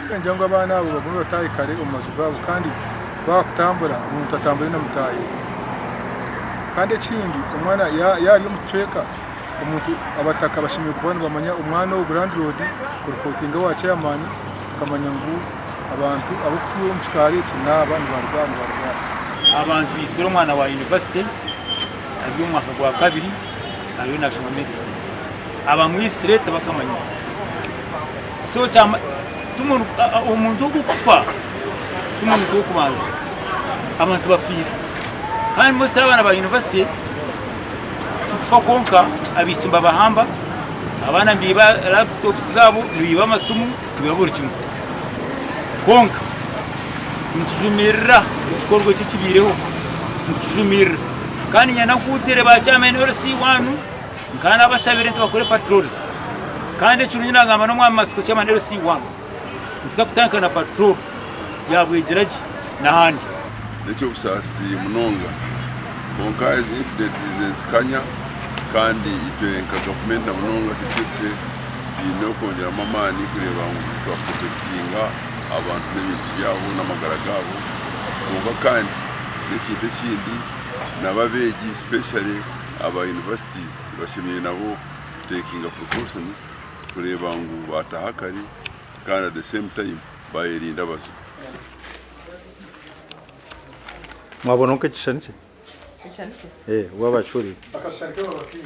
Ningira ngu abaana abo bagume bataahe kare omu maju gaabo kandi baakutambura omuntu atambure na mutaahi we. Kandi ekindi omwana yaaba ari omu kicweka omuntu abataka bashemereire kuba nibamanya omwana ogu landlord kuripotinga owa chairman tukamanya ngu abantu abarikutuura omu kikaari eki naaba nibaruga aha nibaruga aha. Abantu baitsire omwana wa yunivasite ari omu mwaka gwakabiri ariyo nashoma medicine. Abamwitsire tibakamanyire. So omuntu ogu kufa ti muntu gw'okubanza. Abantu bafiire. Kandi mostly abaana ba yunivasite tikufa kwonka abaishiki nibabahamba, abaana nibaiba laptops zaabo, nibaiba amasimu, nibaiba buri kimwe. Kwonka nitujumirira ekikorwa eki ekibaireho, nitukijumirira. Kandi niinyenda nkuutere ba chairman LC1 nkaba nabashabire nti bakore patrols. Kandi ekirungi nagamba n'omwami Matsiko chairman LC1 nituza kutandika na patrol ya Bwegiragye n'ahandi. N'eky'obusaasi munonga kwonka ezi incidents nizikanya kandi itwe nka gavumenti na munonga security twine okwongyeramu amaani kureeba ngu twa protectinga abantu n'ebintu byabo n'amagara gaabo kwonka kandi n'ekintu ekindi nabo abeegi especially aba universities bashemereire nabo kutekinga precautions kureeba ngu baataaha kare kandi at the same time baayerinda abazigu. Mwabona nk'ekishushani kye? Ekishushani kye? Eh, waaba akihuriire. Akashushani ke babakaine.